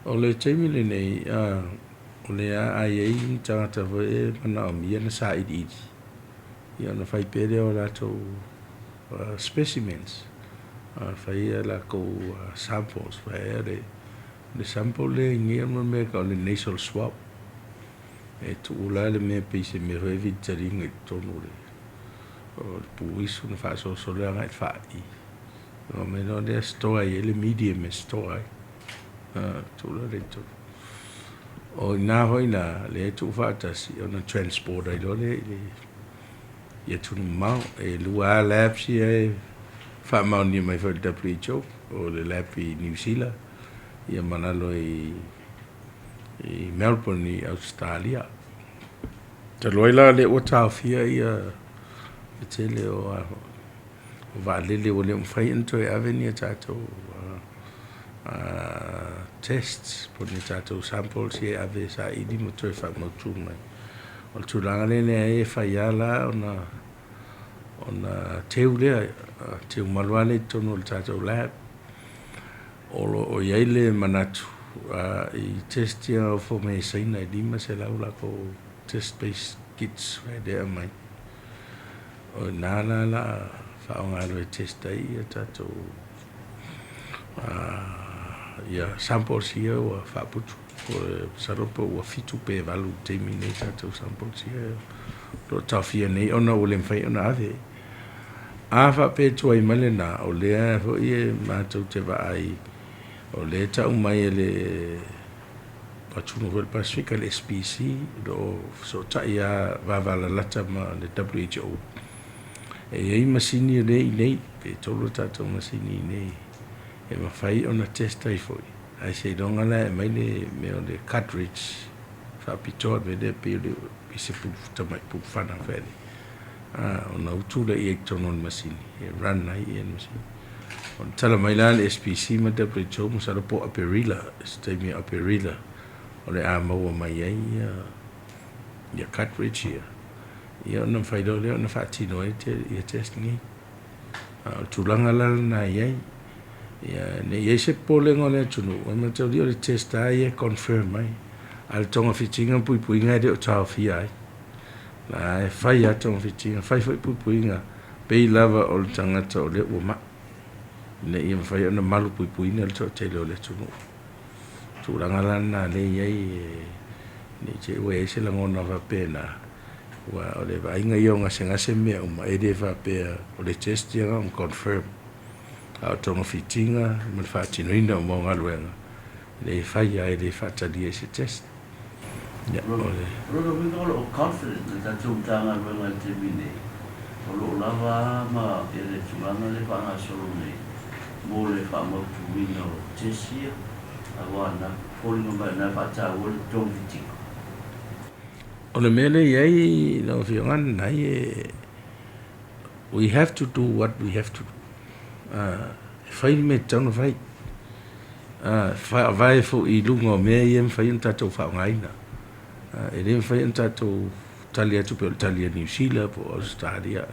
O le taimi lenei, o lea a i ai ni tagata foi e manaomia ona sailiili, ia ona fai pea lea o latou specimens, fai a latou samples. Le sample lea i nei o le mea e tau o le nasal swab. E tuu la le mea pei se mea foi e filitaliga i totonu o le puisu ona faasolosolo lea agai i le faai. Ona aumai loa lea store ai le medium e store ai. Tuu loa lea i totonu. O i ina foi la, lea e tuufaatasi ona transport ai loa lea i atunuu mamao. E lua lava labs ia e faamaonia mai foi e le WHO, o le lab i Niu Sila ia ma lalo i Melbourne i Ausetalia. Talu ai la o lea ua taofia le tele o vaalele ua le mafai ona toe ave ni a tatou tests po o ni tatou samples ia e ave e saili ma toe faamautu mai. O le tulaga lea e fai lava la ona teu lea, teu malu lava lea i totonu o le tatou lab. O lo o i ai le manatu i test ia na ofo mai e Saina e 500 latou test based kits lea e aumai. O i ina la o le a faaaoga loa e test ai ia tatou samples ia ua faaputu. Masalo po ua 7 pe 8 i le taimi lenei tatou samples ia o lo o taofia nei ona ua le mafai ona ave. A faapea e tuai mai lena, o lea foi e matou te vaai, o lea e tau mai e le atunuu foi o le Pasefika, le SPC, o lo o fesootai lava vavalalata ma le WHO. E i ai masini o lea e i inei, pe 3 a tatou masini i inei e mafai ona test ai foi, ae seiloga la e aumai le mea o le cartridge faapitoa, le mea lea pei o se tamai pulufana foi lea, ona utu lea i totonu o le masini e run ai le masini. O le tala mai la a le SPC ma le WHO, masalo po o Aperila, se taimi o Aperila o le a maua mai ai ia cartridge ia, ia ona mafai loa lea ona faatino ai ia test nei. A o le tulaga la lena e i ai, ia ne i i ai se popolega o le atunuu, e mataulia o le test lava ia e confirm ai, a o le togafitiga ma puipuiga e le o taofia ai. La e fai lava togafitiga, fai foi puipuiga, pei lava o le tagata o lea ua mai, ina ia mafai ona malu puipuiga le toatele o le atunuu. Tulaga la lena lea e i ai, ne i te i ua i ai se lagona faapena, aua o le vaaiga ia o gasegase ma mea uma, e le faapea o le test ia na ona confirm, a o togafitiga ma le faatinoina uma o galuega, e fai lava, e le faatalia i se test. O lona uiga o lo o confident le tatou Matagaluega i le taimi nei, o lo o lava ma le tulaga lea e faagasolo nei mo le faamautuina o test ia, aua na foliga mai o lena e faataua le togafitiga. O le mea lea e i ai lau Afioga Nanai, we have to do what we have to do. E fai le mea e tatau ona fai. Faavae foi i luga o mea ia e mafai ona tatou faaaogaina. E le mafai ona tatou tali atu pei o le tali a Niu Sila po o Ausetalia,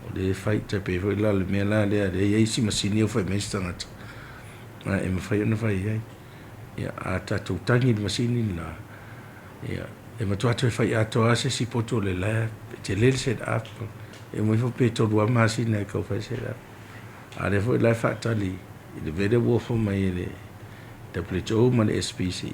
o lea e fai, tai pei foi la o le mea la lea e i ai isi masini ua fai mai isi tagata, e mafai ona fai ai. Ia, a tatou tagi i le masini lena, ia, e matua toe fai atoa lava se isi poto o le lab, e tele le set up, e uma ifo pe 3 lava masina e tau fai set up. A o lea foi la e faatali i le mea lea ua ofo mai e le WHO ma le SPC,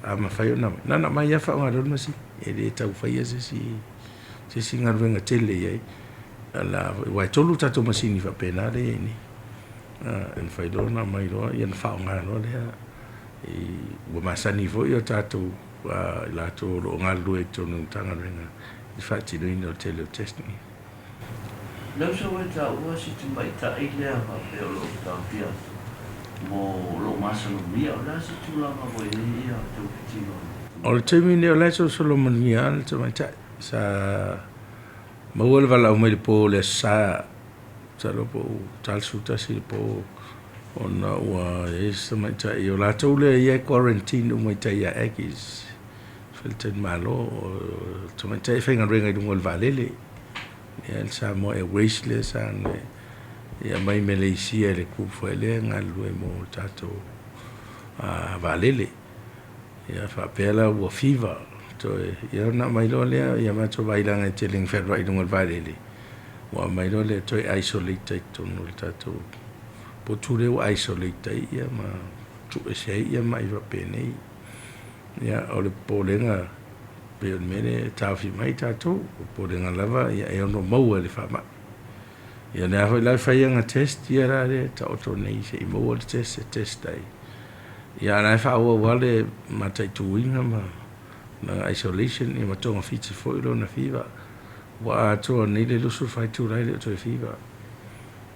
a mafai ona na ona aumai lava faaaoga loa le masini, e le tau faia se isi galuega tele i ai. Aua e 3 tatou masini faapena lea e i ai nei. E mafai loa ona aumai loa ona faaaoga loa lea. Ua masani foi o tatou i latou o lo o galulue i totonu o le Matagaluega i le faatinoina o le tele o test nei. Lea ua e taua si tamaitai lea faapea o lo o taofia mo lo o masalomia. O le a se tulaga ua i ai ia togafitiga? O le taimi lenei o la e solosolo manuia lava le tamaitai. Sa maua le valaau mai le po o le Aso Sa, masalo po o 41 i le po, ona ua i ai se tamaitai. O latou lea ia e quarantine uma i tai ia Aggies, faletalimalo. O le tamaitai e faigaluega i luga o le vaalele, ia le Samoa Airways lea sa ia mai Maleisia i le group foi lea e galulue mo tatou. vaalele. Ia faapea la ua fiva toe ia ona aumai loa lea ia matou vailaga e tele ina fealuai i luga o le vaalele, ua aumai loa lea e toe isolate ai i totonu o le tatou potu lea ua isolate ai ia ma tuuese ai ia mai faapenei. Ia o le popolega pei o le mea lea e taofi mai tatou, o popolega lava ia e ono maua e le faamai. Ia lea foi la e fai ana test ia la lea e taoto nei se i maua le test e test ai. Ia a o la e faaauau lava le mataituina ma isolation ia ma togafiti foi lona fiva. Ua atoa nei le 24 itula e le o toe fiva.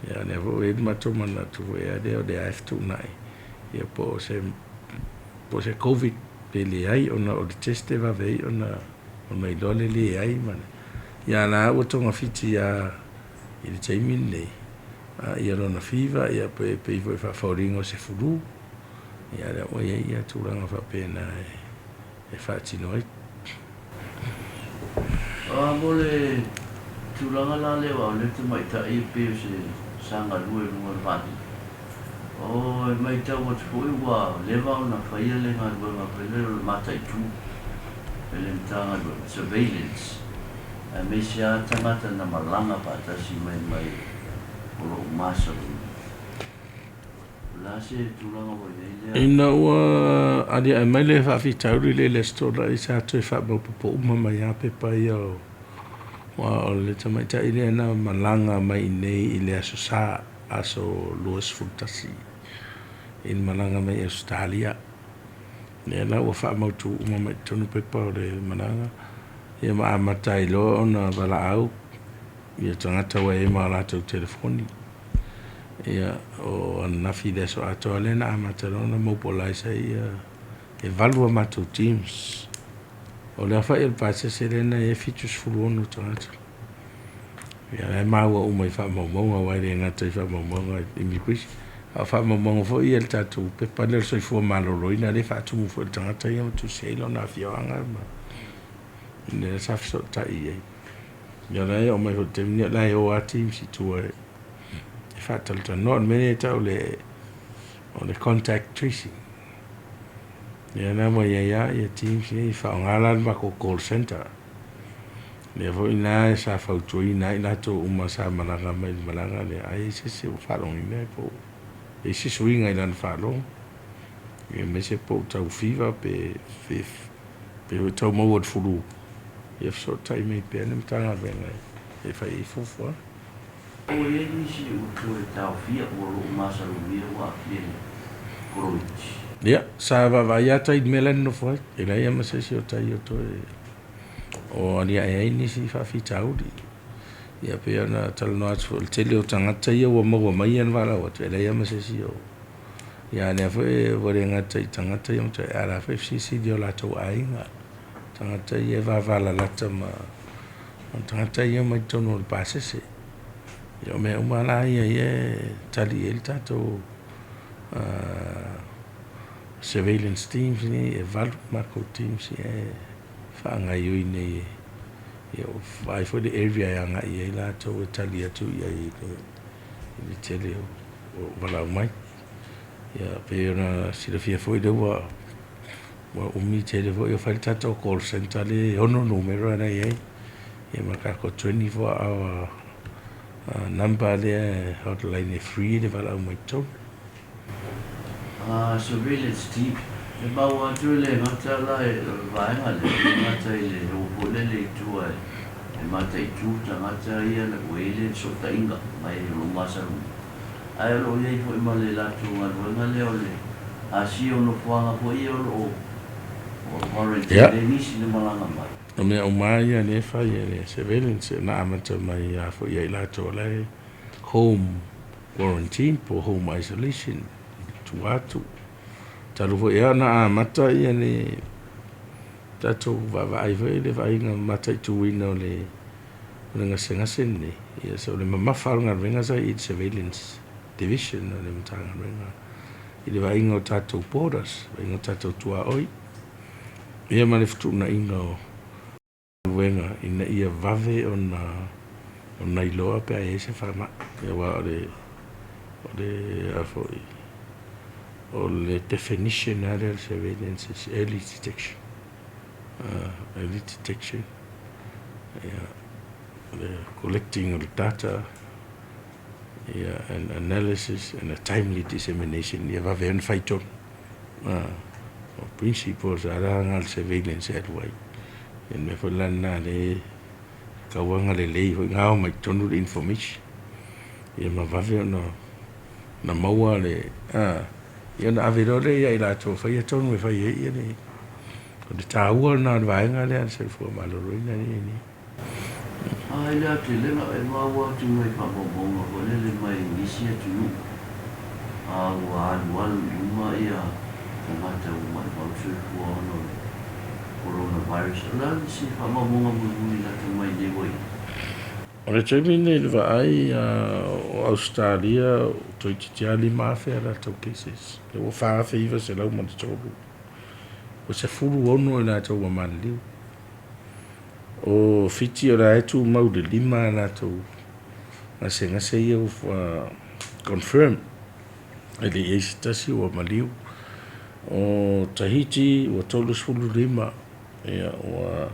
Ia lea foi ua i ai le matou manatu foi lea o lea e fetuunai ia po o se Covid pe leai ona o le test e vave ai ona iloa le leai ma le ia a o la ua togafiti lava i le taimi lenei ia lona fiva ia pe pei foi e faafoliga o se flu. Ia lea ua i ai ia tulaga faapena e faatino ai. Mo le tulaga la lea aua o lea tamaitai e pei o se sa galue i luga o le vaalele. O e matau atu foi ua leva ona faia le galuega foi lea o le mataitu e le Matagaluega, surveillance, aemaise lava tagata na malaga faatasi mai mai o lo o masalomia. O le a se tulaga ua i ai lea? Ina ua aliae mai le faafitauli lea i le Aso Toonai sa toe faamaopoopo uma mai lava pepa ia o aua o le tamaitai lea na malaga mai i inei i le Aso Sa, aso 21 i le malaga mai Ausetalia. Lea la ua faamautu uma mai totonu pepa o le malaga ia ma amata ai loa ona valaau ia tagata ua i ai ma latou telefoni. Ia o ananafi i le aso atoa lea na amata loa ona mobilize ai ia e 8 a matou teams. O le aofai o le pasese lea na i ai e 76 tagata. Ia la e maua uma i faamaumauga aua e le gata i faamaumauga immigration, a o faamaumauga foi ia le tatou pepa lea o le soifua maloloina lea e faatumu foi e le tagata ia ma tusi ai lona afioaga ma lea sa fesootai i ai. Ia o la e oo mai foi i le taimi lenei o la e o lava teams i tua e faatalatalanoa. O le mea lea e tau o le contact tracing. Lea la ua i ai lava ia teams ia e faaaoga la le matou call centre. Lea foi la sa fautuaina ai latou uma sa malaga mai i le malaga lea, a i ai se isi ua faalogoina po o i ai se suiga i lana faalogo, aemaise po o tau fiva pe foi tau maua i le flu, ia fesootai mai pea le Matagaluega e fai ai fuafuaga. Ua i ai nisi ua toe taofia ua loo masalomia ua aafia i le Koviti. Ia, sa vaavaai lava tai i le mea la e nonofo ai, e leai lava ma se isi o tai o toe o aliae ai nisi faafitauli. Ia pei ona talanoa atu foi o le tele o tagata ia ua maua mai ia na valaau atu, e leai lava ma se isi o ia a o lea foi ua le gata i tagata ia a o la foi e fesilisili i o latou aiga, tagata ia e vavalalata ma tagata ia mai totonu o le pasese. Ia o mea uma la ia ia e tali i ai le tatou surveillance teams nei, e 8 matou teams ia e faagaioi nei ia ua vaai foi le area e agai i ai latou e tali atu i ai i le tele o valaau mai. Ia pei ona silafia foi lea ua umi tele foi o fai le tatou call centre lea e 6 numera la e i ai, ia ma le tatou 24 hour number lea hotline e free le valaau mai totonu. Surveillance team, e maua atu e le gata la e o le vaega lea, e le gata i le o foi lele i tua e mataitu tagata ia ua i ai le fesootaiga mai o lo o masalomia. Ae o lo o i ai foi ma le latou galuega lea o le asia o nofoaga foi ia o lo o quarantine ai nisi na malaga mai. O mea uma lava ia lea e fai e le surveillance na amata mai lava foi ia i latou o la e home quarantine po o home isolation i tua atu. Talu foi ea ona amata ia le tatou vaavaai foi le vaaiga mataituina o le gasegase lenei, ia so o le mamafa o le galuega sa i le surveillance division o le Matagaluega i le vaaiga o tatou borders, vaaiga o tatou tuaoi, ia ma le fetuunaiga o galuega ina ia vave ona iloa pe a i ai se faamai. Aua o le a foi O le definition lava lea o le surveillance is early detection. Early detection, ia, le collecting o le data, ia, and analysis and a timely dissemination, ia vave ai ona fai tonu. O principles lava la na o le surveillance e alu ai. Ia o le mea foi la lena lea e tatau lava ona lelei foi ona ao mai totonu le information, ia ma vave ona na maua le a, ia ona ave loa lea ia i latou e faia tonu e fai ai ia le o le taua lena o le vaega lea a le soifua maloloina lea e i ai nei. A i le aotelega e maua atu mai faamaumauga foi lele mai nisi atunuu, a ua alualu i luma ia tagata ua maimau le soifua ona o le coronavirus. O le a nisi faamaumauga mulimuli lata mai nei ua i ai? O le taimi lenei i le vaai o Ausetalia toeitiiti lava 5,000 a latou cases, lea ua 4,903, ua 16 i latou ua maliliu. O Fiti o la e tumau i le 5 a latou gasegase ia ua confirm, e le i i ai se tasi ua maliu. O Tahiti ua 35, ia ua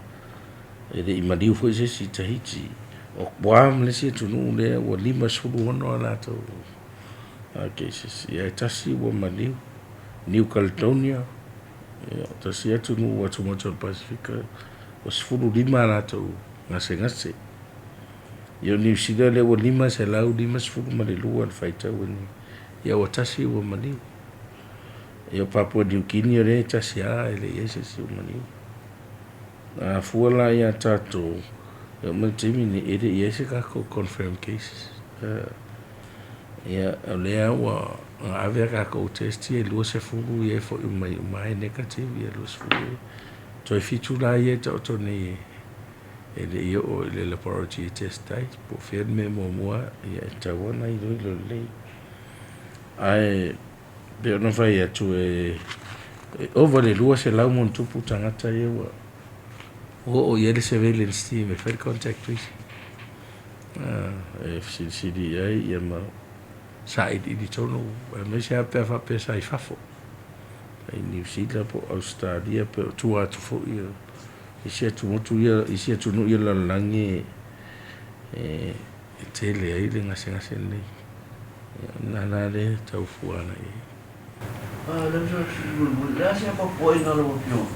E le i maliu foi se isi i Tahiti. O Guam le isi atunuu lea ua 56 a latou cases, ia e tasi ua maliu. New Caledonia, ia tasi atunuu atumotu o le Pasefika, ua 15 a latou gasegase. Ia o Niu Sila lea ua 552 le faitau e ia ua tasi ua maliu. Ia o Papua New Guinea lea e tasi lava e le i i ai se isi ua maliu. A fua la iā tatou, e oo mai i le taimi lenei, e le i i ai se tatou confirm cases. Ia, o lea ua ave a tatou test ia e 20 ia e foi mai uma e negative ia 20 ia. Toe 7 la ia e taoto nei e le i oo i le laboratory e test ai. Po o fea le mea muamua, ia e tatau lava ona iloilo lelei. Ae pei ona fai atu e ova i le 200+ tagata ia ua oo i ai le surveillance team e fai le contact tracing. E fesilisili i ai ia ma sailiili tonu aemaise lava pe a faapea sa i fafo, i Niu Sila po o Ausetalia pe o tua atu foi o isi atumotu ia, isi atunuu ia lalolagi e tele ai le gasegase lenei. Ia, o lena la lea e tau fua ana i ai. A, le uso mulimuli, o le a se mafuaaina lau Afioga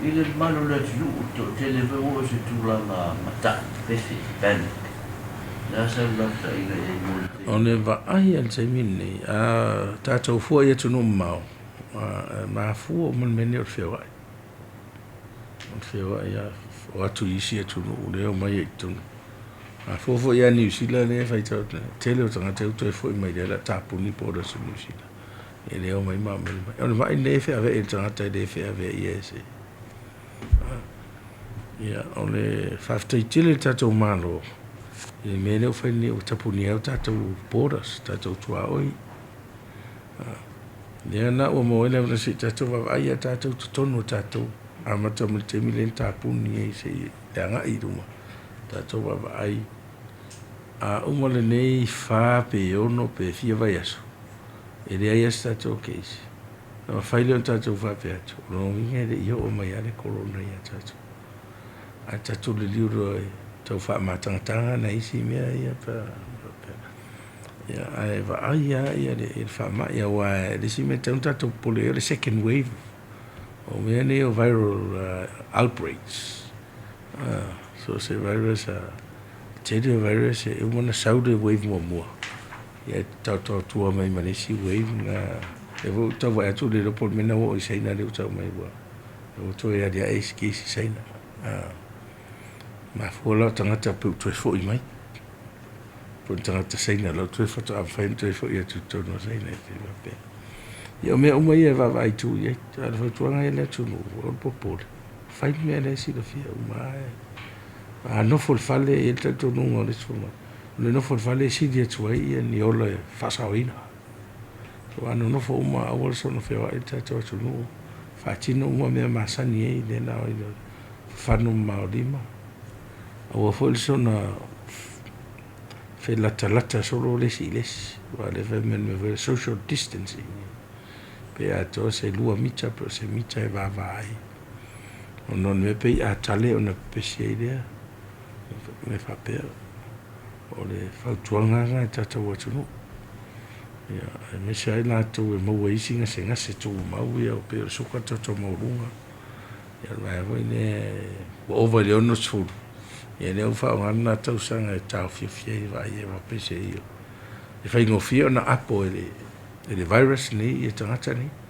i le mamalu o le atunuu, le toatele foi ua oo i se tulaga mata'i, fefe, panic. O le a sau lapataiga i ai mo le taimi? O le vaai a le taimi lenei, a tatou fua i atunuu mamao, e mafua uma le mea lenei o le feoai. O le feoai lava, o atu i isi atunuu lea e omai ai i totonu. A fua foi ia Niu Sila lea e faitau atu nei, tele o tagata ua toe foi mai lea o le a tapuni borders o Niu Sila. E le omai ma aumai le mai. O le mai lenei e feaveai e le tagata e le feaveaia e se. Ia, o le faafetai tele i le tatou Malo i le mea lea ua fai nei ua tapunia ai tatou borders, tatou tuaoi. Lea la ua maua ai le avanoa se i tatou vaavaai ia tatou totonu o tatou amata mai le taimi lea na tapuni ai seia le agai i luma tatou vaavaai a uma lenei 4 pe 6 pe fia vaiaso e leai lava se tatou case, ona mafai lea ona tatou faapea atu, o lona uiga e le i oo mai lava le corona ia tatou. Ae tatou liliu loa e tau faamatagataga nai isi mea ia pe a faapea. Ia, ae vaai lava ia le faamai, aua o le isi mea e tatau ona tatou popole i ai o le second wave. O mea nei o viral outbreaks, so o se virus, tele o virus e uma ona sau le wave muamua, ia e taotaotua mai ma le isi wave na. Lea foi ua tau vaai atu le iloa po o le mea na ua oo i Saina lea ua tau mai ua toe aliae isi case i Saina. Mafua la o tagata pei ua toe foi mai. Po o ni tagata Saina la ua toe faatoa mafai ona toe foi atu i totonu o Saina e pei faapea. Ia o mea uma ia e vaavaai tu i ai. A o le fautuaga i le atunuu, aua le popole, fai le mea lea e silafia uma lava. A nofo i le fale, e i ai le talitonuga o le isi fomai, o le nofo i le fale e sili atu ai ia ni ola e faasaoina. Aua a nonofo uma aua le soona feoai le tatou atunuu, faatino uma mea masani ai lea na o ai le fafano mamao lima. Aua foi le soona felatalata solo le isi i le isi, aua o lea e fai mai le mea foi lea social distancing. Pe atoa se 2 mita po o se mita e vavā ai, ona o le mea pei a tale ona pepesi ai lea me faapea. O le fautuaga lena i tatou atunuu, ia, aemaise ai latou e maua i isi gasegase tumau ia pei o le suka, toto maualuga, ia le vaega foi lea ua ova i le 60, ia lea ua faaaoga lena tausaga e taofiofia ai, vaai aua peiseai e faigofie ona apo e le virus nei ia tagata nei.